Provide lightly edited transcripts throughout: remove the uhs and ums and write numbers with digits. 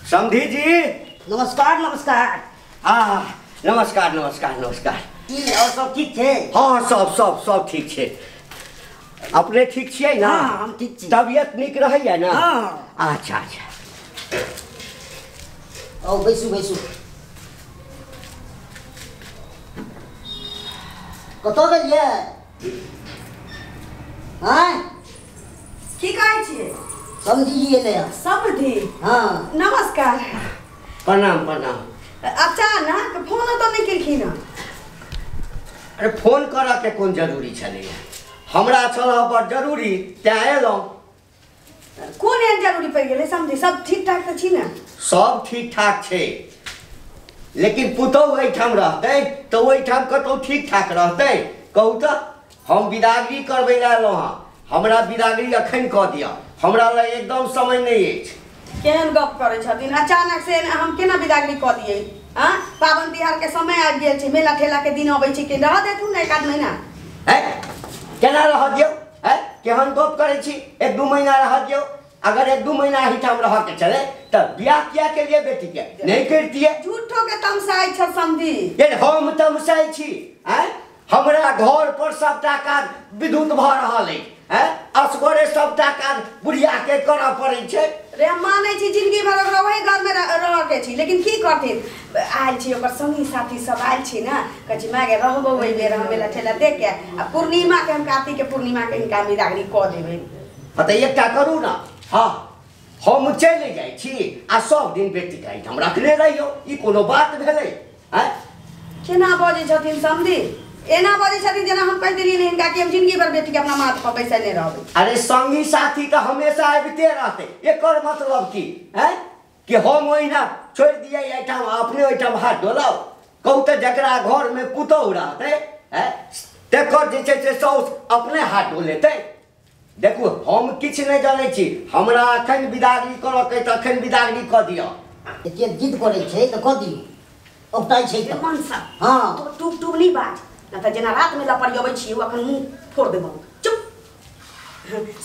समधी जी नमस्कार नमस्कार। हाँ नमस्कार नमस्कार नमस्कार। की और सब ठीक छै? हाँ सब सब सब ठीक छै। अपने ठीक छियै ना? हाँ हम ठीक छी। तबियत नीक रहैया ना? हाँ। अच्छा अच्छा। आओ बैसू बैसू। कतऽ गेलियै? हाँ की कहै छियै? समधी जी एलै। समधी? हाँ। नमस्कार। प्रणाम प्रणाम। अचानक फोन तऽ नहि केलखिन? अरे फोन करऽ के कोन जरूरी छलैया? हमरा छल बड़ जरूरी तैं एलहुँ। कोन एहन जरूरी पड़ि गेलै समधी? सब ठीक ठाक तऽ छी ने? सब ठीक ठाक छै, लेकिन पुतहु एहिठाम रहतै तऽ ओहिठाम कतहु ठीक ठाक रहतै? कहू तऽ। हम बिदागरी करबै लए एलहुँ हँ, हमरा बिदागरी अखन कऽ दिअ, हमरा लग एकदम समय नहि अछि। केहन गप करै छथिन अचानक से? हम केना बिदागरी कऽ दियै? आँ पाबनि तिहार के समय आबि गेल छै, मेला ठेला के दिन अबै छै, के रह देथुन ने एक आध महीना? है केना रह दियौ? है केहन गप करै छी? एक दू महीना रह दियौ। अगर एक दू महीना एहिठाम रह के चले तऽ बियाह किया के लिए बेटी के नहीं करतियै? झूठो के तमसाइ छ समधी। ये हम तमसाइ छी? आँय हमरा घर पर सबटा काज विद्युत भऽ रहल अछि। आँय असगरे सबटा काज बुढ़िया के करऽ पड़ै छै। रे हम मानै छी जिंदगी भर ओकरा वही घर में रह के छी, लेकिन की करथिन? आयल छी ओकर संगी साथी सब आयल छी ना, कहै छी माय गे रहबो ओहि बेर हम मेला ठेला देख के आ पूर्णिमा के हम कार्तिक के पूर्णिमा के हिनका बिदागरी कऽ देबै। हाँ तऽ एकटा करू ना, हाँ हम चलि जाइ छी आ सब दिन बेटी के एहिठाम रखने रहियौ, ई कोनो बात भेलै? आँय केना बजै छथिन समधी? एना बजै छथिन जेना हम कहि देलियै हिनका कि हम जिंदगी भर बेटी के अपना माथ पर बैसेने रहबै। अरे संगी साथी तऽ हमेशा आबिते रहतै, एकर मतलब की है कि हम ओहिना छोड़ि दियै एहिठाम अपने ओहिठाम हाथ डोलाउ? कहू तऽ जकरा घरमे पुतहु रहतै है तकर जे छै से साउस अपने हाथ डोलेतै? देखू हम किछु नहि जनै छी, हमरा अखन बिदागरी करऽ के तऽ अखन बिदागरी कऽ दिअ। एते जिद करै छै तऽ कऽ दियौ, औगताइ छै तऽ। मनसा हाँ तो टूप टूप नहि बाज, ना तऽ जेना रातमे लपड़ियबै छियै ओ अखन मुँह फोड़ देबौ। चुप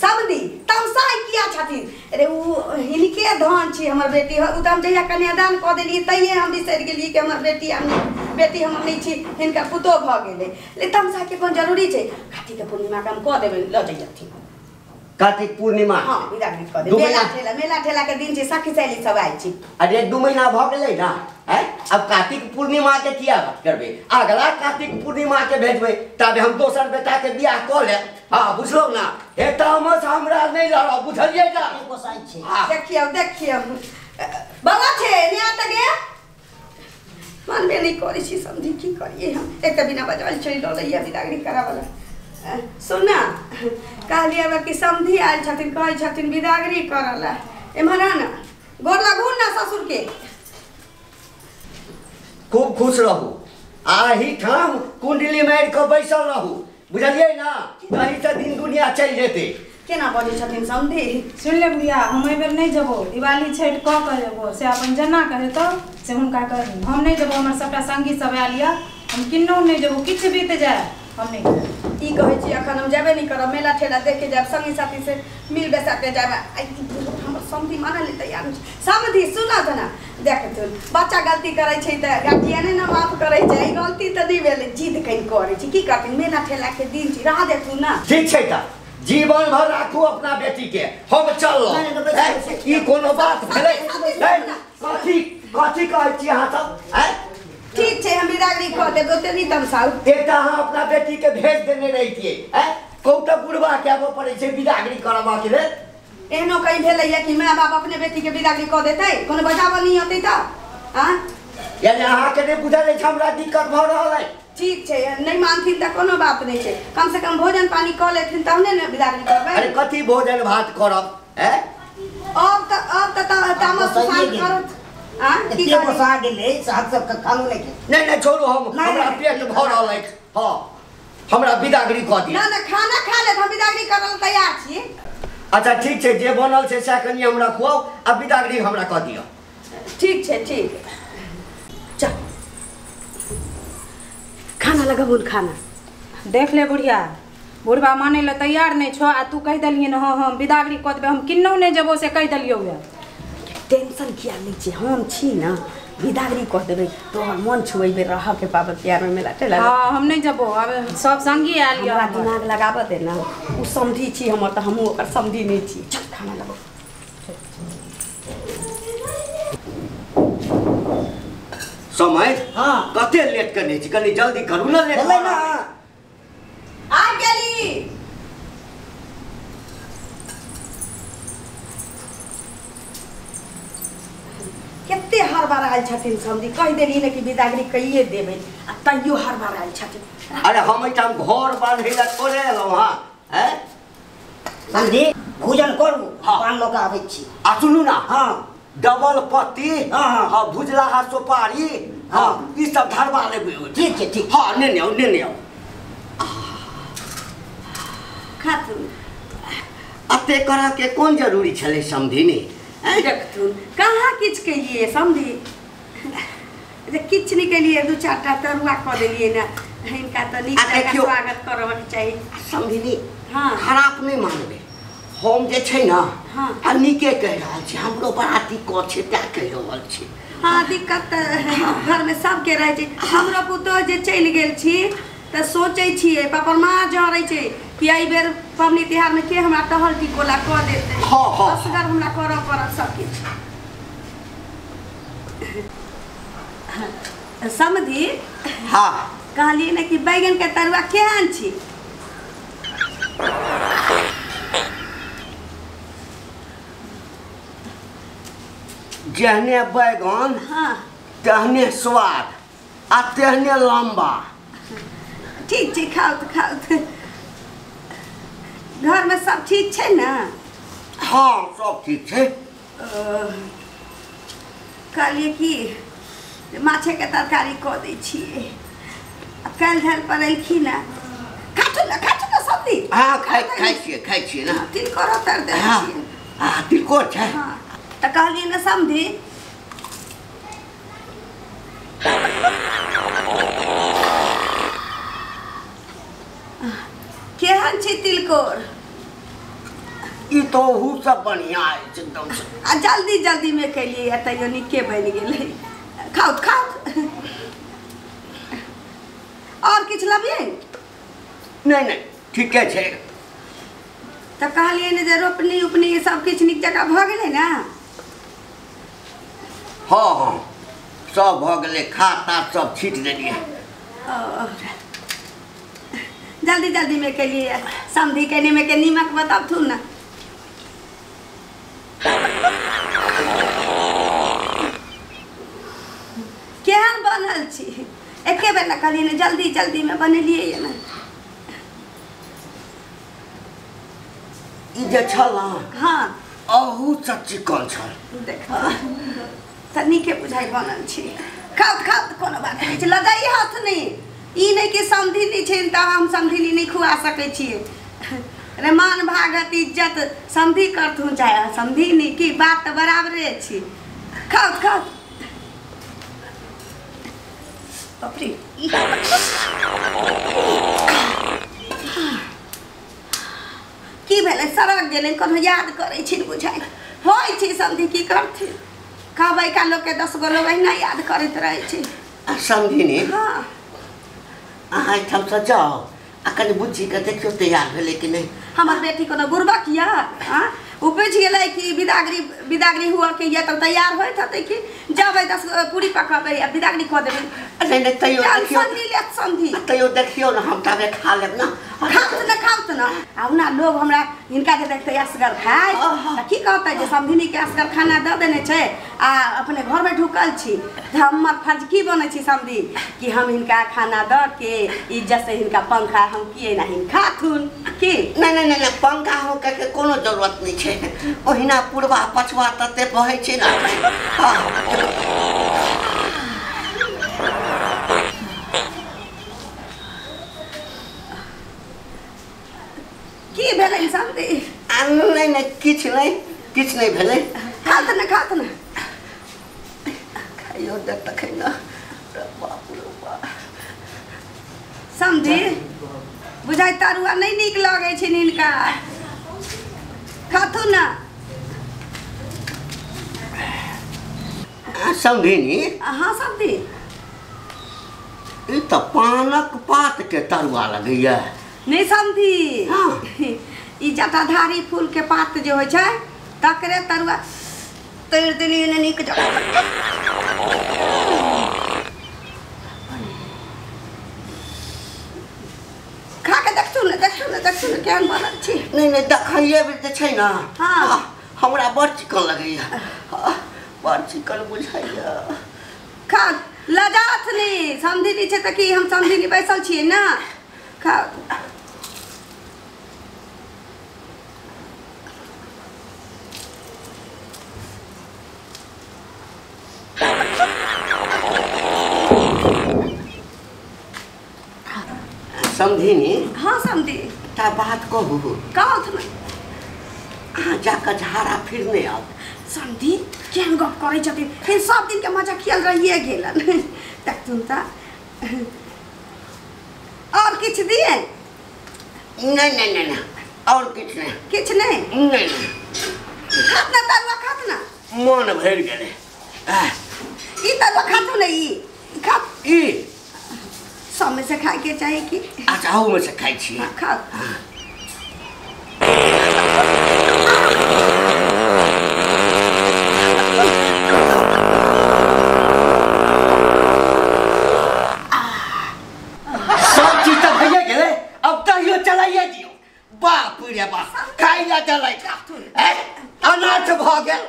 समधी तमसाइ किया छथिन? अरे ओ हिनके धन छी हमर बेटी, ओ तऽ हम जहिया कन्यादान कऽ देलियै तहिये हम बिसरि गेलियै कि हमर बेटी बेटी हमर नहि छी, हिनकर पुतोह भऽ गेलै। लेकिन तमसाके कोन जरूरी छै? कार्तिक पूर्णिमाके हम कऽ देबै, लऽ जइयथिन कार्तिक पूर्णिमा। हाँ बिदागरी कऽ देबै। मेला ठेला, मेला ठेला के दिन छै, सखी सहेली सब आयल छी। अरे 2 महीना भऽ गेलै ना? है अब कार्तिक पूर्णिमा के किया बात करबै? अगला कार्तिक पूर्णिमा के भेजबै तब हम दोसर बेटा के बियाह कऽ लेब। हाँ बुझलौ ना? हे तामस हमरा नहि लड़ब, बुझलियै ना? देखियौ देखियौ बाबा छै ने तऽ गे मानबे नहि करै छी समधी, की करियै हम? एक तऽ बिना बजाओल चलि रहलैया बिदागरी कराबऽ। सुन ना कहलियै कि समधी आयल छथिन, कहै छथिन बिदागरी करऽ लए, एम्हर आ ना, गोर लगू ना ससुर के। खूब खुश रहू, एहिठाम कुंडली मारि कऽ बैसल रहू, बुझलियै ना? एहिसँ दिन दुनिया चलि जेतै। केना बजै छथिन समधी? सुनि ले बुढ़िया, हम एहि बेर नहि जेबौ, दिवाली छठि कऽ के जेबौ, से अपन जेना कहेतौ से हुनका कही। हम नहि जेबौ, हमर सबटा संगी सब आयल यऽ, हम किन्नहुँ नहि जेबौ, किछु बीत जाय हम नहि जेबौ। ई कहै छी अखन हम जेबे नहि करब, मेला ठेला देखे जायब, संगी साथी से मिल बैसा के जायब। हमर समधी मानऽ लेल तैयार नहि छै। समधी सुनऽ तऽ ना, देखथुन बच्चा गलती करै छै तऽ गार्जियने ने माफ करै छै, ई गलती तऽ नहि भेलै, जिद कनि करै छै, की करथिन? मेला ठेला के दिन छै, रह देथुन ना। ठीक छै तऽ जीवन भर राखू अपना बेटी के, हम चललहुँ। ई कोनो बात भेलै? कथी कथी कहै छी अहाँ सब? ठीक छै हम बिदागरी कऽ देबै, ओते नहि तमसाउ। एकटा अहाँ अपना बेटी के भेज देने रहितियै, कहू तऽ बुढ़बा के आबऽ पड़ै छै बिदागरी करबऽ के लेल। एहनो कहीं भेलैया कि my बाप अपने बेटी के बिदागरी कऽ देतै? कोनो बजाबऽ नहि अतै तऽ? आँ यानी अहाँके नहि बुझल अछि हमरा दिक्कत भऽ रहल अछि? ठीक छै नहि मानथिन तऽ कोनो बात नहि छै, कम से कम भोजन पानी कऽ लेथिन तहने ने बिदागरी करबै। अरे कथी भोजन भात करब? अब तऽ तामस तूफान करत। नहीं नहीं छोड़ू, हम हमरा पेट भऽ रहल अछि। हाँ हमरा बिदागरी कऽ दिअ। ना ना खाना खा लेत, हम बिदागरी करऽ लेल तैयार छी। अच्छा ठीक छै, जे बनल छै सएह कनि हमरा खुआउ आ बिदागरी हमरा कऽ दिअ। ठीक छै ठीक, चल खाना लगाबू खाना। देख ले बुढ़िया, बुढ़बा मानै लए तैयार नहि छौ आ तू कहि देलियै ने हँ हम बिदागरी कऽ देबै, हम किन्नहुँ नहि जेबौ से कहि देलियौ। टेंशन किया लै छी, हम छी ना बिदागरी कह देबै तोहर मन छुएबे बेर रह के पाबनि तिहार में मेला ठेला। हां हम नहीं जबो, अब सब संगी आयल हमरा दिमाग लगाबऽ दे ना, उ समझी छी हमर त हमहूँ ओकर समझी नहीं छी। चल खाना लगो। समय हां कते लेट करने छी, कनी जल्दी करू ना लेट ना। आ गेली। कते हर बार आयल छथिन समधी, कहि देली ने कि बिदागरी कहिए देबै आ तैयो हर बार आयल छथिन। अरे हम एहिठाम घर बान्है लए थोड़े एलहुँ हँ। हैं समधी भोजन करू, पान लऽ कऽ आबै छी। आ सुनू ना, हाँ डबल पत्ती, हाँ हाँ भुजलाहा सुपारी, हाँ ई सब धरवा लेबै। ठीक छै ठीक। हाँ नेने आउ नेने आउ। खाथुन अते करऽ के कोन जरूरी छलै समधिनी? देखथुन कहाँ किछु केलिए समधी, किछु नहि केलिए, दू चारि टा तरुआ कऽ देलिए ने हिनका तऽ नीक जकाँ स्वागत करबाक चाही। समधिनी हाँ खराब नहि मानबै, हम जे छै ने हाँ आ नीके कहि रहल छी, हमरो बड़ा दिक्कत छै तैं कहि रहल छी। हाँ दिक्कत तऽ घरमे सबके रहै छै। हमरो पुतोह जे चलि गेल छी तऽ सोचै छियै पापड़ माँ जरै छै कि एहि बेर पबनी तिहारमे के हमरा टहल टिकोला कऽ देतै, असगर हमरा करऽ पड़त सबकिछु। समधी हाँ कहलियै ने कि बैगनके तरुआ केहन छी? जेहने बैगन हाँ तेहने स्वाद आ तेहने लम्बा। ठीक छै खाउ तऽ खाउ तऽ। घरमे सब ठीक छै ने? हाँ सब ठीक छै। कहलियै कि माछेके तरकारी कऽ दै छियै, काल्हि धरि पर एलखिन हँ। खाथुन ने खाथुन ने सब्जी। हाँ खाइ खाइ छियै खाइ छियै ने। तिलकोरो तर दै छियै। हाँ तिलकोर छै। हाँ तऽ कहलियै ने समधी केहन छी तिलकोर? ई तो ओहू सब बढ़िया अछि एकदम से। आ जल्दी जल्दी में केलियै तैयो नीके बनि गेलै। खाउ खाउ। और किछु लबियै? नहीं नहीं ठीके छै। तऽ कहलियै ने जे रोपनी उपनी सब किछु नीक जकाँ भऽ गेलै ने? हाँ हाँ सब भऽ गेलै, खाद ताद सब छीट देलियै। जल्दी जल्दी में केलियै समधी के में के नीमक बताबथुन ना। केहन बनल छी? एके बेर ने कहलियै ने जल्दी जल्दी में बनेलियै ने। ई जे छल हाँ अहू सब चिकन छल। देख तऽ नीके बुझाइ बनल छी। खाउ खाउ तऽ कोनो बात नहि छै, लगै हाथ नहि। ई नहि कि समधिनी नहि छै तऽ हम समधिनी नहि खुआ सकै छियै। रे मान भागत इज्जत समधी करथुन चाहे समधिनी, की बात तऽ बराबरे छी। खाउ खाउ। बापरे की भेलै? सड़क गेलै, कोनो याद करै छी बुझाइ होइ छै समधी की करथिन? कहबै का लोकके 10 गो लोक अहिना याद करैत रहै छै। समधिनी हाँ अहाँ एहिठामसँ जाउ आ कनि बुच्चीके देखियौ तैयार भेलै कि नहि। हमर बेटी कोनो बुड़बक यऽ? हाँ ओ बुझि गेलै कि बिदागरी बिदागरी हुअ के यऽ तऽ तैयार होइत हेतै कि जबै 10 पूरी पकबै आ बिदागरी कऽ देबै। नहीं नहीं तैयो देखियौ समधी तैयो देखियौ ने, हम ताबे खा लेब ना। खाउत ना खाउत ना। आ ओना लोग हमरा हिनका जे देखतै असगर खाइ तऽ की कहतै जे समधिनी के असगर खाना दऽ देने छै आ अपने घरमे ढुकल छी। तऽ हमर फर्ज की बनै छै समधी कि हम हिनका खाना दऽ के इज्जत से हिनका पंखा हम किए ना हिन खाथुन की? नहीं नहीं नहीं पंखा होके के कोनो जरूरत नहीं छै, ओहिना पुरवा पछुआ तते बहै छै ना। की भेलै समधी? नहीं नहीं किछु नहीं किछु नहीं भेलै। खात ना खात ना। खाइयो दे तखन ना। बाप रे बाप समधी बुझाइ तरुआ नहीं नीक लगै छै हिनका। खाथु ना। समधिनी। हाँ समधी। ई तऽ पानक पात के तरुआ लगैया। नहीं समधी। हाँ। ई जटाधारी फूल के पात जे होइ छै तकरे तरुआ तैर देलियै ने नीक जकाँ। खा के देखथु ने, देखथु ने, देखथु ने केहन बनल छी। नहीं नहीं देखैये जे छै ना। हाँ। हमरा बड़ चिकन लगैया, बड़ चिकन बुझाइया। खा लजात नहीं समधिनी छै तऽ की हम समधिनी बैसल छियै ना। खा समधिनी। हाँ समधी। ता बात कहू। कहू ने। अहाँ जाकऽ झाड़ा फिरने आउ। समधी केहन गप करै छथिन, फिर सब दिन के मजा खियल रहिए गेलन। देखथुन तऽ और किछु दिए? नहीं नहीं नहीं नहीं और किछु नहीं। किछु नहीं? नहीं नहीं। खात ना तरुआ, खात ना। मन भरि गेलै। ई तरुआ खातू ने, ई खात। ई सब में से खाए के चाही कि? अच्छा अहू में से खाइ छी। खा। सब चीज तऽ भइए गेलै, अब तहियो चलाइए दियौ। बाप रे बाप, खाइ ला चलै अनर्थ भऽ गेल।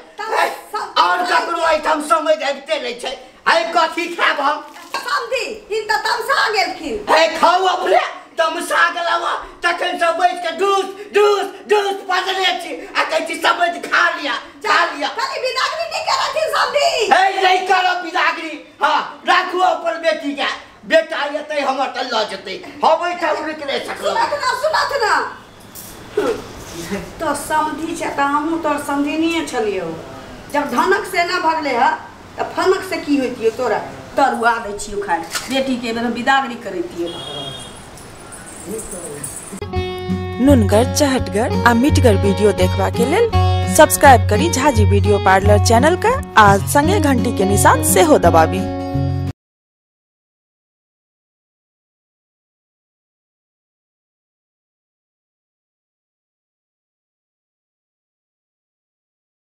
और ककरो एहिठाम समझ आबिते नहि छै। आइ कथी खायब हम? समधी ई तऽ तमसा गेलखिन। हे खाउ अपने तमसा गेलहुँ, तखन से बैस के डूस डूस डूस बजले छी आ कहै छी समझ खा लिया खा लिया। खाली बिदागरी नहि करथिन समधी। हे नहि करब बिदागरी। हाँ राखू अपन बेटी के, बेटा एतै हमर तऽ लऽ जेतै, हम एहिठाम रुकि नहि सकलहुँ। सुनत ना, सुनत ना। तो समधी छै तऽ हमहूँ तोर समधिनिए छलियौ। जब धनक से ना भगले ह तऽ फनक से की होइतियौ? तोरा तरुआ दै छियौ खाय, बेटीके बेर बिदागरी करैतियौ। नुनगर चहटगर आ मिठगर वीडियो देखबा के लेल सब्सक्राइब करी झाजी वीडियो पार्लर चैनल के आ संगे घंटी के निशान सेहो दबाबी।